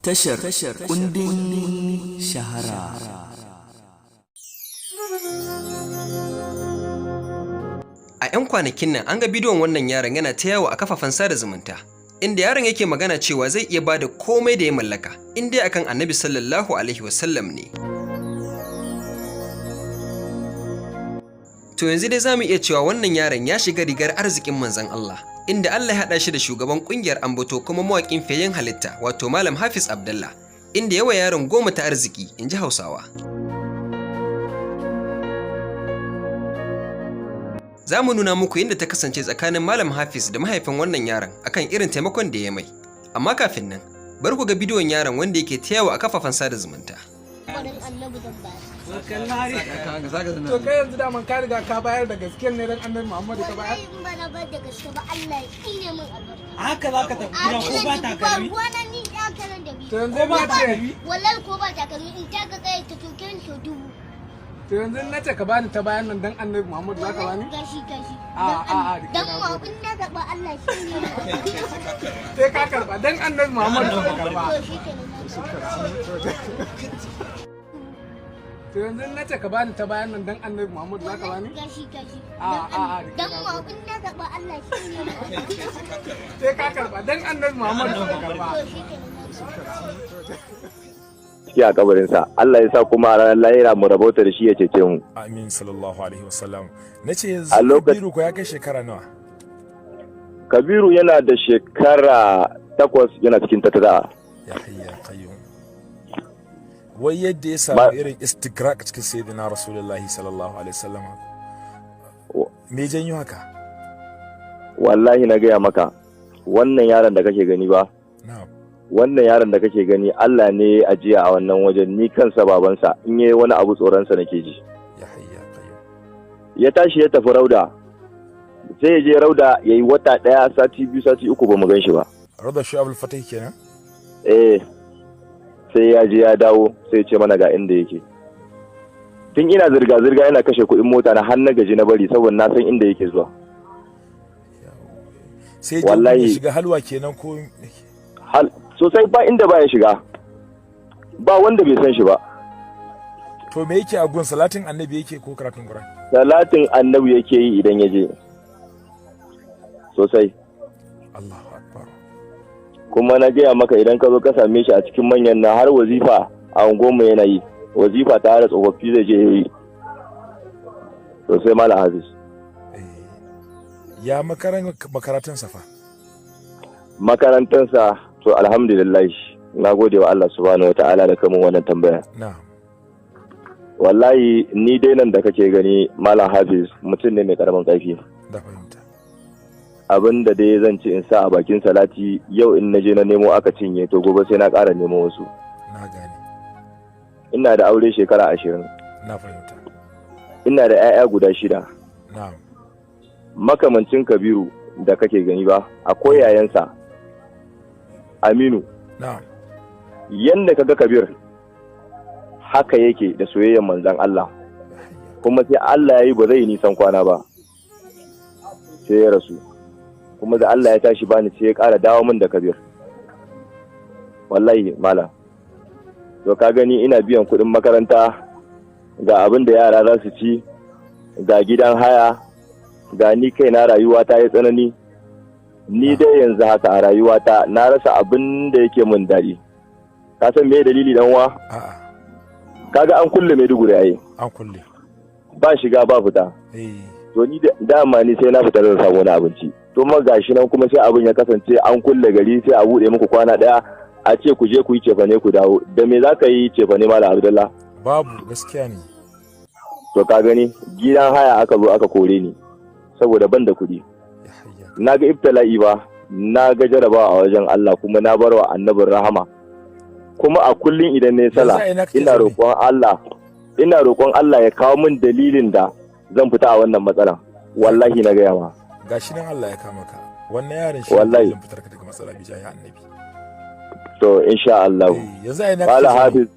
Tashar kundin shahara. A 'yan kwanakin nan an ga bidiyon wannan yaron yana ta yawo a kafafen sada zumunta, inda yaron yake magana cewa zai iya bada komai da ya mallaka, in dai akan Annabi sallallahu alaihi wasallam ne. To yanzu dai za mu iya cewa wannan yaron ya shiga rigar arzikin manzon Allah, inda Allah ya haɗa shi da shugaban ƙungiyar Ambato kuma mawaƙin fiyayyen halitta wato Malam Hafiz Abdallah, inda yawa yaron goma ta arziki, in ji Hausawa. Za mu nuna muku yadda ta kasance tsakanin Malam Hafiz da mahaifin wannan yaron akan irin taimakon da ya mai. Amma kafin nan, bari ku ga bidiyon yaron wanda yake ta yawo a kafafen sada zumunta. Kwarin annabi zan bayar. To kai yanzu daman ka riga ka bayar da gaskiyar ne dan Annabi Muhammadu ka bayar? Wallahi in ba na bayar da gaske ba Allah ya tsine min albarka. Haka za ka tafi gida ko ba takalmi? Ba ruwana ni haka nan da bi. To yanzu Ko ba na ce takalmi? Wallahi ko ba takalmi in taka kai ta toke ni sau dubu. To yanzu na ce ka bani ta bayan nan dan Annabi Muhammadu za ka bani? Gashi gashi. A, Dan na ma gode. in na karɓa Allah ya tsine min albarka. Sai ka karba dan Annabi Muhammadu ka karba. To shi kenan na karɓa. To yanzu na ce ka bani ta bayan nan dan Annabi Muhammadu za ka bani? Gashi gashi. A, Dan na ma gode. in na karɓa Allah ya tsine min albarka. Sai ka karba dan Annabi Muhammadu ka karba. To shi kenan na karɓa. Ciki a kabarinsa, Allah ya sa kuma a ranar lahira mu rabauta da shi ya cece mu. Amin, sallallahu alaihi wasallam. Na ce yanzu A lokacin- Kabiru ko ya kai shekara nawa? Kabiru yana da shekara 8, yana cikin tattara. Ya hayya qayyum. Wai yadda ya samu irin istighraq cikin sayyidina Rasulullahi sallallahu alaihi wasallam, me janyo haka? Wallahi na gaya maka, wannan yaron da kake gani ba, Na'am. wannan yaron da kake gani Allah ne ya ajiya a wannan wajen. Ni kansa babansa in yayi wani abu tsoronsa nake ji. Ya hayya qayyum. Ya tashi ya tafi rauda, sai ya je rauda ya yi wata 1, sati 2, sati 3 ba mu gan shi ba. Rauda Shu'ab al-Fatih kenan? Eh, sai ya je ya dawo sai ya ce mana ga inda yake. Tun ina zirga-zirga ina kashe kuɗin mota na har na gaji na bari saboda na san inda yake zuwa. Sai je Wallahi. ya shiga halwa kenan ko? Hal sosai, ba inda ba ya shiga, ba wanda bai san shi ba. To me yake a gun? Salatin Annabi yake ko karatun Qur'ani? Salatin Annabi yake yi idan ya je sosai. Allahu akbar. Kuma na gaya maka, idan ka zo ka same shi a cikin manyan na har wazifa a unguwarmu yana yi, wazifa tare da tsofaffi zai je yi sosai, Malam Hafiz. Eh, ya makarantar fa? Makarantarsa, to alhamdulillah, na gode wa Allah subhanahu wata'ala da kamun wannan tambaya. Na'am. Wallahi ni dai nan da kake gani, Malam Hafiz, mutum ne mai karamin karfi. Da fahimta. Abin da dai zan ci in sa a bakin salati yau, in na je na nemo aka cinye, to gobe sai na ƙara nemo wasu. Na gane. Ina da aure shekara 20. Na fahimta. Ina da 'ya'ya guda 6. Na'am. Makamancin Kabiru da kake gani ba, akwai yayansa Aminu. Na'am. Yanda kaga Kabir haka yake da soyayyar manzon Allah. Ya hayya. Kuma sai Allah ya yi ba zai yi nisan kwana ba sai ya rasu. Kuma da Allah ya tashi bani sai ya ƙara dawo min da Kabir. Wallahi malam, to ka gani ina biyan kuɗin makaranta, ga abin da yara za su ci, ga gidan haya, ga ni kaina rayuwa ta yi tsanani. Ni dai yanzu haka a rayuwata na rasa abin da yake min daɗi. Ka san me dalili, dan uwa? A'a. Kaga an kulle Maiduguri ai. An kulle. Ba shiga ba fita. Eh. To ni dama ni sai na fita zan samu wani abinci. To ma gashi nan kuma sai abin ya kasance an kulle gari, sai a bude muku kwana daya a ce ku je ku yi cefane ku dawo. Da me za ka yi cefane, Malam Abdullah? Babu, gaskiya ne. To ka gani, gidan haya aka zo aka kore ni saboda ban da kuɗi. Ya hayya. Na ga ibtila'i ba, na ga jarabawa a wajen Allah, kuma na barwa Annabin rahama. Kuma a kullum idan na yi sallah Yanzu a ina kake ina zaune? roƙon Allah, ina roƙon Allah ya kawo min dalilin da zan fita a wannan matsalan. Wallahi na gaya ma. Gashi nan Allah ya kama ka, wannan yaron shi Wallahi. ne fitar ka daga matsala bi jahi Annabi. To insha Allah. Eh, yanzu a ina Malam kake zaune? Hafiz,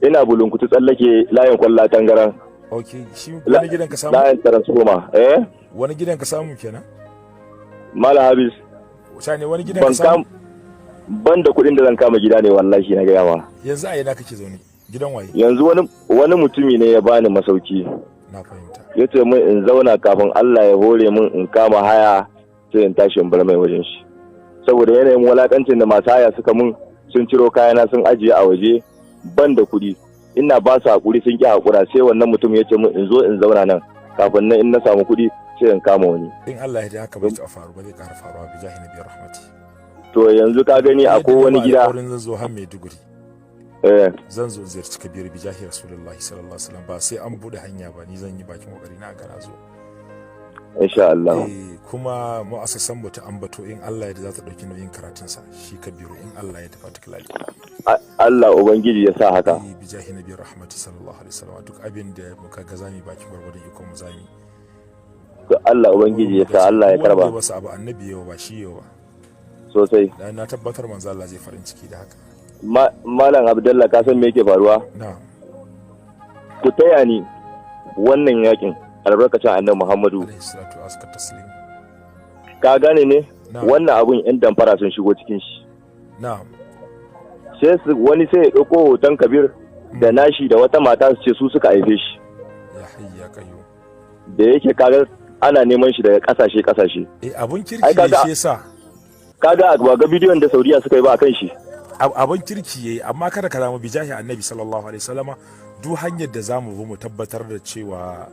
ina Bulunkutu, tsallake layin kwalla tangaran. Okay, shi wani gidan ka samu? Layin transformer, eh. Wani gidan ka samu kenan? Malam Hafiz. Sha ne wani gidan Ban ka samu? kam Ban da kuɗin da zan kama gida ne wallahi na gaya ma. Yanzu a ina kake zaune? Gidan waye? Yanzu wani mutumi ne ya bani masauki. Na fahimta. Ya ce min in zauna kafin Allah ya hore min in kama haya sai in tashi in bar mai wajen shi. Saboda yanayin wulakancin da masu haya suka mun, sun ciro kayana sun ajiye a waje, ban da kuɗi. Ina ba su hakuri sun ki hakura, sai wannan mutum ya ce min in zo in zauna nan kafin nan in na samu kuɗi sai in kama wani. In Allah ya yarda haka bai taɓa faru ba, zai ƙara faruwa bi jahi nabiyar rahmati. To yanzu ka gani akwai wani gida. Wurin zan zo har Maiduguri. Zan zo ziyarci Kabiru bi jahi Rasulullahi sallallahu alaihi wasallam, ba sai an bude hanya ba, ni zan yi bakin kokari na ga na zo. Insha Allah. Kuma mu'assasan mu ta ambato in Allah ya yarda za ta dauki nauyin karatun sa shi Kabiru in Allah ya tafi particularly. Allah ubangiji ya sa haka. Bi jahi nabiyar rahmati sallallahu alaihi wasallam, duk abin da muka ga zami bakin gwargwadon iko mu zami. To Allah ubangiji ya sa Allah ya karba. Wanda wasu abu annabi yau ba shi yau ba. Sosai. Na tabbatar manzo Allah zai farin ciki da haka. Malam Abdullah, ka san me yake faruwa? Na'am. Ku taya ni wannan yakin albarkacin Annabi Muhammadu. Alaihi salatu azka taslim. Ka gane ne? Wannan abun yan damfara sun shigo cikin shi. Na'am. Sai wani sai ya dauko hoton Kabir da nashi da wata mata su ce su suka haife shi. Ya hayya kayo. Da yake kaga ana neman shi daga kasashe kasashe. Eh, abun kirki ne shi yasa. Kaga ba ga bidiyon da Saudiya suka yi ba akan shi. Abun kirki yayi, amma kada ka damu bijahi Annabi sallallahu alaihi wasallama, duk hanyar da zamu bi mu tabbatar da cewa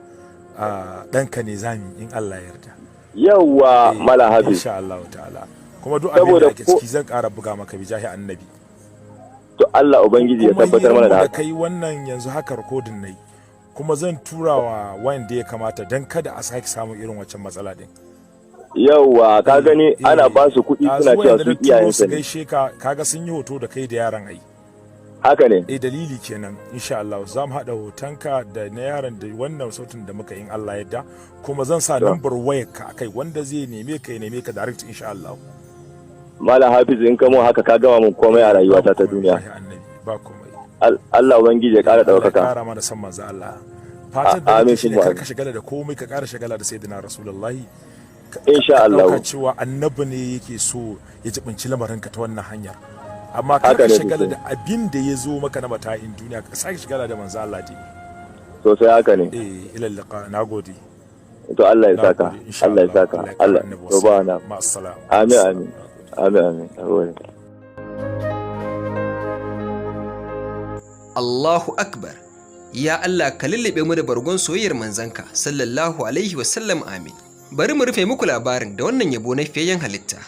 ɗanka ne zami in Allah ya yarda. Yawwa Malam Hafiz. Insha Allah ta'ala. Kuma duk abin da ake ciki zan ƙara buga maka bijahi Annabi. To Allah ubangiji ya tabbatar mana da haka. Kai wannan yanzu haka recording nayi. Kuma zan turawa wanda ya kamata don kada a sake samun irin wancan matsala din. Yawwa ka gani ana ba su kuɗi suna cewa su iyayensa ne. Gaishe ka, kaga sun yi hoto da kai da yaran ai. Haka ne. Eh, dalili kenan insha Allah za mu haɗa hotonka da na yaran da wannan sautin da muka in Allah yadda, kuma zan sa lambar wayar ka akai wanda zai neme ka ya neme ka direct insha Allah. Malam Hafiz, in ka mun haka ka gama mun komai a rayuwata ta duniya. Ba komai. Allah ubangiji ya ƙara ɗaukaka. Allah ƙara mana san manzo Allah. Fatan da nake shine kar ka shagala da komai, ka ƙara shagala da sayyidina Rasulullahi. Insha Allah. Ka cewa annabi ne yake so ya jibinci lamarinka ta wannan hanyar. Amma kar ka shagala da abin da ya zo maka na mata'in duniya, ka sake shagala da manzo Allah dai. Sosai haka ne. Eh, ila liqa, nagode. To Allah ya saka. Allah ya saka. Allah. To ba na. Ma'assalam. Amin amin. Amin amin. Nagode. Allahu akbar. Ya Allah ka lullube mu da bargon soyayyar manzanka sallallahu alaihi wasallam, amin. Bari mu rufe muku labarin da wannan yabo na fiyayyen halitta.